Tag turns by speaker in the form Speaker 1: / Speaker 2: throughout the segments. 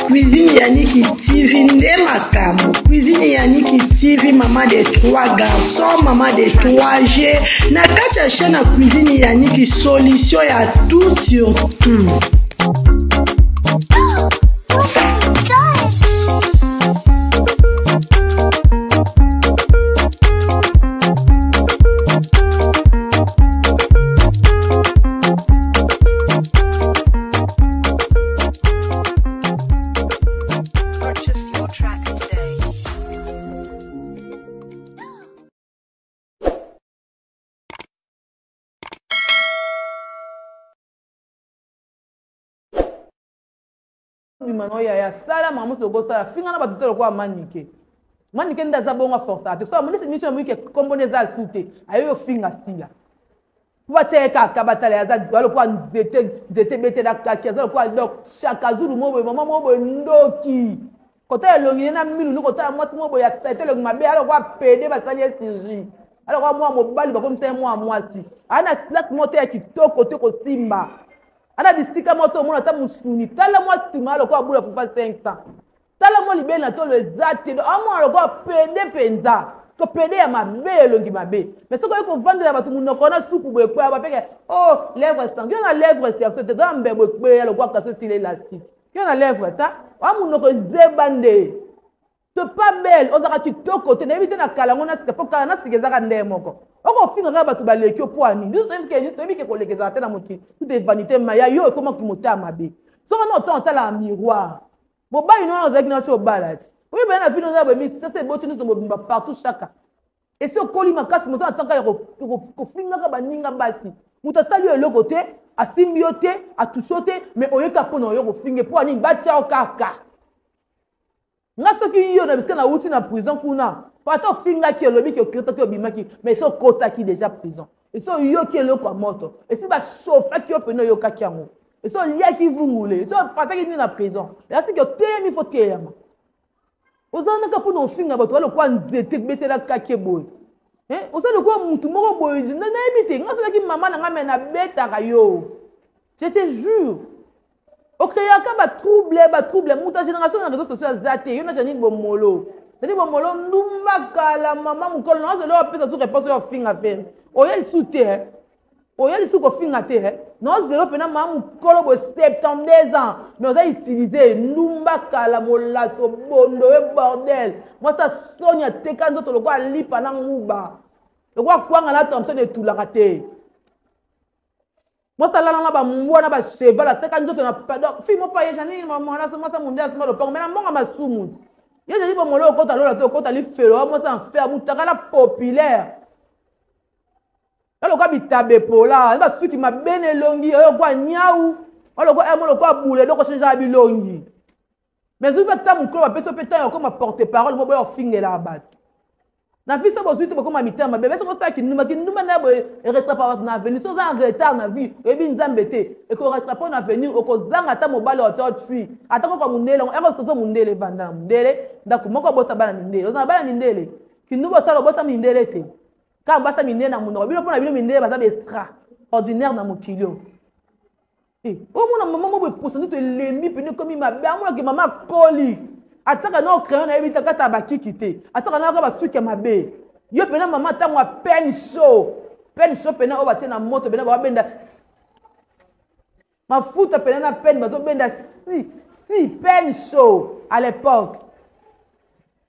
Speaker 1: Cuisine Yannick TV nde makambo. Cuisine Yannick TV maman de trois garçons, maman de 3 G. Na kati ya chaîne ya Cuisine Yannick solution ya tout sur tout.
Speaker 2: Purchase your tracks today.
Speaker 3: bima no yaya sala mamu soki okosala finga na bato te lokola manike manike nde aza bongo aforsa te so amonisi miso ya moike kombo nde eza asu te aye ofinga sila po batia ye kaka batala ye aza lokola nzete nzete ebetela kaki aza lokola donc shakazulu mo boye mama mo boye ndoki kotala elongi ye na minu ni kotala mwasi mo boye ya salite elongi mabe aza lokola pede basali ye surgie aza lokola mwa mobali bakomisa ye mwa mwasi aza na place moko te ya kitoko te kosimba ana bisika moko te omona ata mosuni tala mwa nsima lokola bula fufa 500 tala mwa libele na tolo eza te amona lokola pede mpenza to pede ya mabe elongi mabe mais soki oye kovandela bato monoko wana supu boye ekweya bapeke o oh, lèvre sang yo na lèvre serso te eza na mbebo ekweya lokola kaso esila elastique yo na lèvre ta oya monoko ezeba nde to pas belle ozalaka kitoko te nayebi te na kala yango na sika mpo kala na sika ezaka ndenge moko okofinga kaka bato baleki yo mpo ani biso toyebi ke koleka ezalaka te na mokili tout est vanité maya yo ekomaki motema mabe soki na otango otalaka miroir mobali no wana ozalaki na ti obala ti oyebana na vino oza boye misasa eboti nzoto mobimba partout chaka esi okoli makasi moto ataka ya kofingaka baninga basi moto asali yo eloko te asimbi yo te atushe yo te mais oyeka mpo na oyo kofinge mpo anini batia yo kaka nga soki yo na bisika nauti na prison kuna po ata ofingaki olobi ke okotaki obimaki mais esi okotaki déjà prison esi oyoki eloko ya moto esi bashofaki yo mpena oyokaki yango esi oliaki vungule esi opasaki nini na prison eyasiki oteyemi fo teyama oza naka mpona ofinga bato balokwa nzete betela kake boye eh, oza lokola mutu moko boye nayebi te nga soki mama na nga me nabetaka yo je te jure okreaka batrouble batrouble moto ya génération na réseau sociaux aza te yo na janine bomolo janine bomolo ndumba kala mama mokolo na ozela opesa su réponse oyo ofinga fere oye lisusu te eh. oye lisusu kofinga te eh. na ozela mpena mama mokolo boye 72 ans mais oza utilise ndumba kala molaso bondo ye bordel mwasi asoni ateka nzoto lokola lipa na nguba lokola kwanga na thomson etulaka te mwasi alala na bambwa na bacheval ateka nzoto na pardon fille moko aye janine mwasi mundele asomba lopango me na mbongo masumu ye janine bomolo okota lola te okota lifelo wa mwasi enfer mutakala populaire alokola bitabe pola basuki mabe na elongi oyo kwa nyau alokola mo lokola bule doko change ya bilongi mais soki ata mokolo bapesi yo mpe ntango ya kokoma porte parole mo boya ofingelaka bato na vie so bozwi te bokoma mitema mabe bese bosala kindumba kindumba na boye eretrapa bato na avenir so oza en retard na vie oyebi nzambe te ekoretrapa na avenir okozanga ata mobali oyo otui ata koko mondele yango eko tozo mondele evanda na mondele ndako moko obota bana mindele oza na bana mindele kindumba osala obota mindele te kaka basa mindele na monoko bino mpo na bino mindele baza ba extra ordinaire na mokili oyo Eh, omona mama moko eposa nzoto elembi pene ekomi mabe amonaki mama akoli atiaka nao crayon nayebi te akata bakiki te atiaka nao kaka basuki ya mabe yo pena mama ntango ya peine chaud peine chaud pena oyo batie na moto pena babenda mafuta pena na peine bazobenda si si peine chaud à l'époque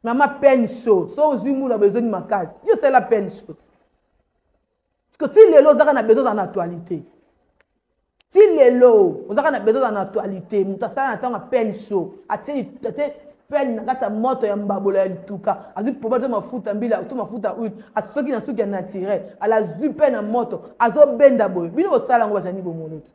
Speaker 3: mama peine chaud so ozwi mula bezongi makasi yo osala peine chaud Parce que ti lelo ozaka na besoin ozala na actualité. Ti lelo ozaka na besoin ozala na actualité. Moto asala na ntango ya peine chaud. Atie atie peine na kati ya moto ya mbabola ya lituka. Azwi pomade to mafuta mbila to mafuta huile. Asoki na suki ya naturel. Ala azwi peine na moto. Azobenda boye. Bino bosala yango bajani bomono te.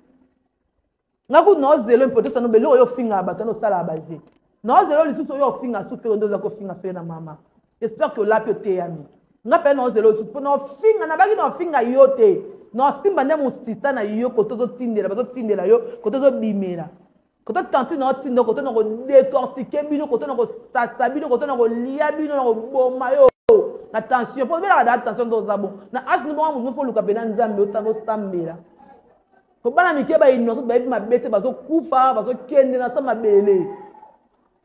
Speaker 3: Nga kutu naozela yo mpo tosano beloko yo ofingaka bato wana osalaka baje. Naozela yo lisusu oyo ofinga su fere nde oza kofinga fere na mama. J'espère que olapi oteyami. Nga mpe naozela yo lisusu mpo naofinga nabaki naofinga yo te. Naosimba nde mosisa na yo kote ozotindela bazotindela yo kote ozobimela. Kote tantine naotinda kote na kodecortike bino kote na kosasa bino kote na kolia bino na koboma yo. Na tension po obelaka da tension nde oza bon na age no bongo moto fo oluka mpena Nzambe otanga osambela. Po bana mike ba innocent bayebi mabe te bazokufa bazokende na sa mabele.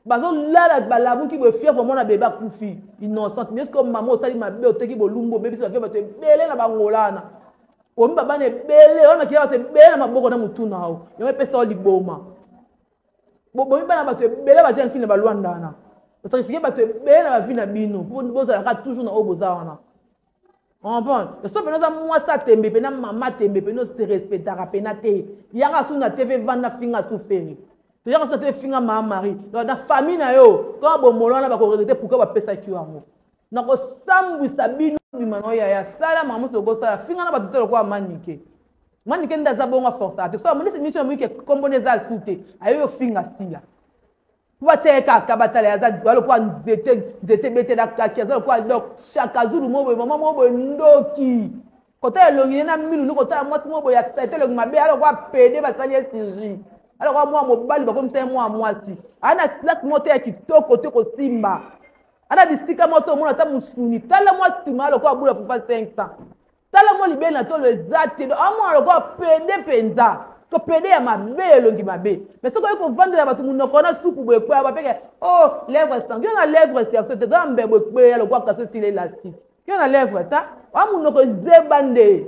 Speaker 3: Bazolala balamuki boye fièvre mwana bebe akufi innocente. Mais comme mama osali mabe oteki bolumbu obebisi ba vie bato ebele na bangola wana. Omi babana ebele wana makila bato ebele na maboko na mutu na yo. Yango epesa yo liboma. Bobomi bana bato ebele ba jeune fille na ba Luanda wana. Bosacrifier bato ebele na ba vie na bino. Bozalaka toujours na oyo boza wana. Comprendre? So pena oza mwasi atembe pena mama atembe pena ose respectaka pena te. Yaka su na TV vanda finga su Ferre. Toyaka su na TV finga mama Marie. Donc na famille na yo, quand bomolo wana bako regretter pourquoi bapesaki yo yango. Nakosambwisa bino bima na yo yaya sala makambo mosusu okosala finga na bato te lokola Manike. Manike nde aza bongo aforçaka te. So amonisi miso ya moyike kombo nde eza su te. Aye yo finga sila. Po batia ye kaka batala ye aza lokola nzete nzete ebetela kaki aza lokola donc Shaka Zulu moko boye mama moko boye ndoki. Kotala elongi ye na minu ni kotala mwasi moko boye ya salite elongi mabe aza lokola pede basali ye chirurgie. Aza lokola mwana mobali bakomisa ye mwana mwasi. Aza na place moko te ya kitoko te kosimba. Ana bisika moko te omona ata mosuni tala mwa nsima lokola bula fufa 500. Tala mwa libele na tolo eza te donc amona lokola pede mpenza to pede ya mabe elongi mabe mais soki oye kovandela bato monoko wana supu boye ekweya bapeke oh lèvre sang yo na lèvre serso te eza mbebo ekweya lokola kaso esila elastique yo na lèvre ta wa monoko ezeba nde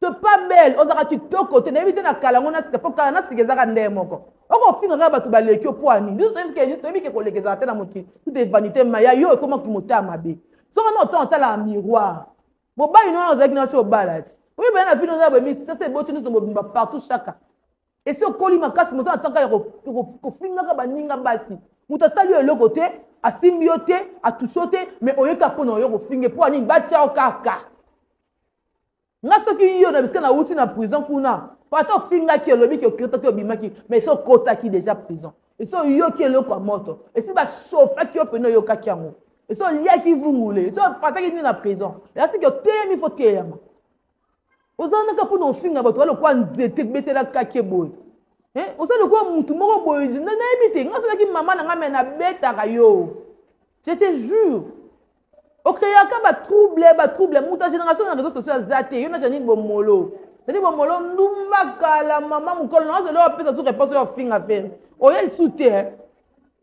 Speaker 3: to pas belle ozalaka kitoko te nayebi te na kala yango na sika mpo kala na sika ezaka nde moko okofinga kaka bato baleki yo mpo ani biso toyebi ke koleka ezalaka te na mokili tout est vanité maya yo ekomaki motema mabe soki na otango otalaka miroir Mobali no wana ozalaki na yo obala ti. Oyo bana na vie no na bomi sasa eboti nzoto mobimba partout chaka. Esi okoli makasi moto na tanka ya kofingaka baninga basi. Moto asali yo eloko te, asimbi yo te, atouche yo te, mais oyeka mpo na oyo kofinge mpo nini batia yo kaka. Nga soki yo na bisika na wuti na prison kuna, po ata ofingaki olobi ke okotaki obimaki, mais esi okotaki deja prison. Esi oyoki eloko ya moto, esi ba chauffaki yo pene oyokaki yango. Esi oliaki vungule, esi opataki nini na prison. Esi ke oteyemi fo teyama. Oza naka mpona ofinga bato lokola nzete betela kake boye. Eh, oza lokola mutu moko boye nayebi te nga azalaki mama na nga me nabetaka yo. Je te jure. Okreaka ba trouble ba trouble mutu ya génération na réseau sociaux aza te yo na Janine Bomolo. Janine Bomolo ndumba kala mama mukolo na ozelo opesa su réponse oyo ofinga Ferre. Oye lisusu te eh.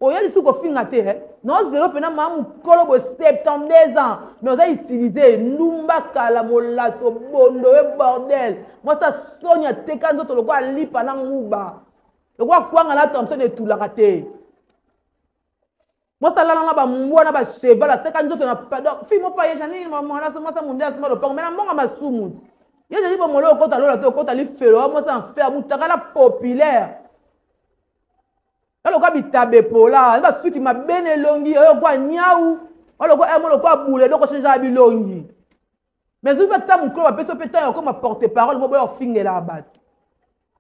Speaker 3: Oye lisusu kofinga te eh. Na ozelo pena mama mukolo boye 72 ans mais oza utiliser ndumba kala molaso bondo ye bordel. Mwasi soni ateka nzoto lokola lipa na nguba. Lokola kwanga na Thompson etulaka te. Mwasi alala na bambwa na bacheval ateka nzoto na pardon fille moko aye Janine mwana mwasi mundele asomba lopango mais na mbongo masumu ye Janine bomolo okota lola te okota lifelo wa mwasi enfer mutakala populaire aloka bitabe pola basuki mabe na elongi oyo kwa nyau aloka emo lokola bule doko change ya bilongi mais soki ata mokolo bapesi yo mpe ntango ya kokoma porte parole moko boya kofingelaka bato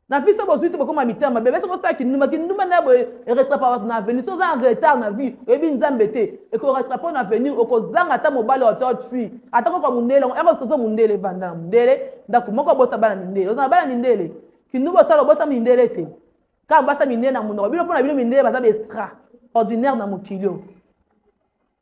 Speaker 3: na vie so bozwi te bokoma mitema mabe bese bosala kindumba kindumba nde boye eretrapa bato na avenir so oza en retard na vie oyebi nzambe te ekoretrapa na avenir okozanga ata mobali oyo ata tui ata koko mundele yango eko tozo mundele evanda na mundele ndako moko obota bana mindele oza na bana mindele kindumba osala obota mindele te kaka basa mindele na monoko bino mpo na bino mindele baza ba extra ordinaire na mokili oyo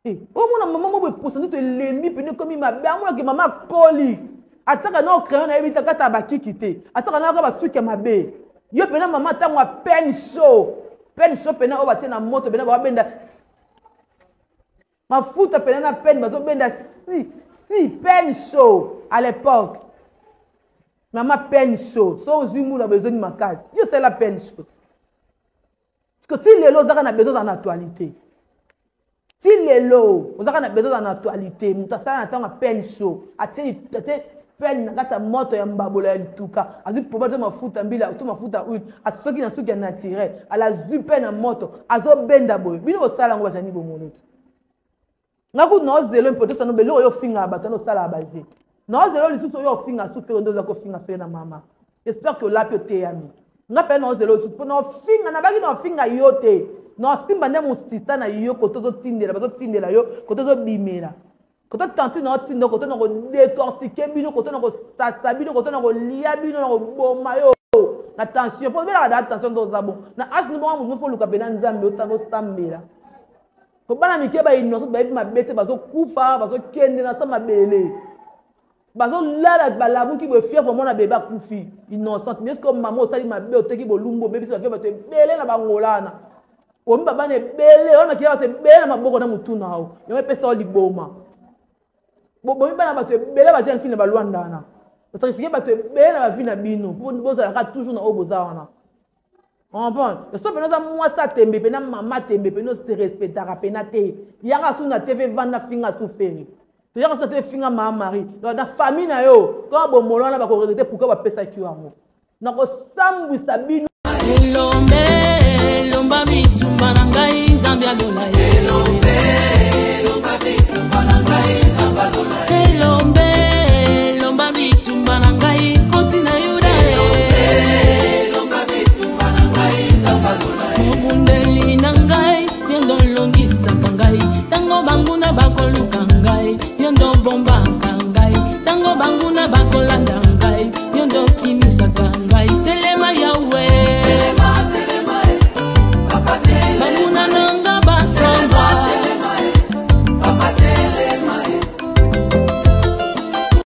Speaker 3: Eh, omona mama moko eposa nzoto elembi pene ekomi mabe amonaki mama akoli atiaka nao crayon nayebi te akata bakiki te atiaka nao kaka basuki ya mabe yo pena mama ntango ya peine chaud peine chaud pena oyo batie na moto pena babenda mafuta pena na peine bazobenda si si peine chaud à l'époque mama peine chaud so ozwi mbula bezongi makasi yo osala peine chaud Parce que ti lelo ozaka na besoin na actualité. Ti lelo ozaka na besoin na actualité. Moto asala na ntango ya peine chaud. Atie atie peine na kati ya moto ya mbabola ya lituka. Azwi pomade to mafuta mbila to mafuta huile. Asoki na suki ya naturel. Ala azwi peine na moto. Azobenda boye. Bino bosala yango bajani bomonoti. Nga kutu naozela yo mpo tosano beloko yo ofingaka bato wana osalaka baje. Naozela yo lisusu oyo ofinga su fere nde oza kofinga fere na mama. J'espère que olapi oteyami. Nga mpe naozela yo lisusu mpo naofinga nabaki naofinga yo te. Naosimba nde mosisa na yo kote ozotindela bazotindela yo kote ozobimela. Kote tantine naotinda kote na kodecortike bino kote na kosasa bino kote na kolia bino na koboma yo na tension mpo obelaka da tension nde oza bon na age nobonga moto mofo oluka mpena nzambe otanga osambela. Po bana mike ba innocent bayebi mabe te bazokufa bazokende na sa mabele bazolala balamuki boye fièvre omona bebe akufi innocente mais ce mama osali mabe oteki bolumbu obebisi bavie bato ebele na bangola wana omi babana ebele wana makiya bato ebele na maboko na motu na yo yango epesa yo liboma bobomi bana bato ebele ba jeune fille na balwanda wana bosakrifie bato ebele na bavie na bino mpo bozalaka toujours na oyo boza wana comprendre so mpena oza mwasi atembe mpena mama atembe mpena ose respectaka mpena te yaka su na tv vanda finga su feri toyaka su na tv finga mama marie na famille na yo kaka bomolo wana bakoregrete pourkui bapesaki yo yango nakosambwisa bino
Speaker 4: Elombe, elomba bitumba na ngai nzambe alola
Speaker 5: Elombe, elomba bitumba na ngai nzambe alola
Speaker 4: Elombe, elomba bitumba na ngai nkosi na yuda
Speaker 5: Elombe, elomba bitumba na ngai nzambe alola
Speaker 4: Mobundeli na ngai yo nde olongisaka ngai ntango banguna bakoluka ngai yo nde obombaka ngai ntango banguna bakolanda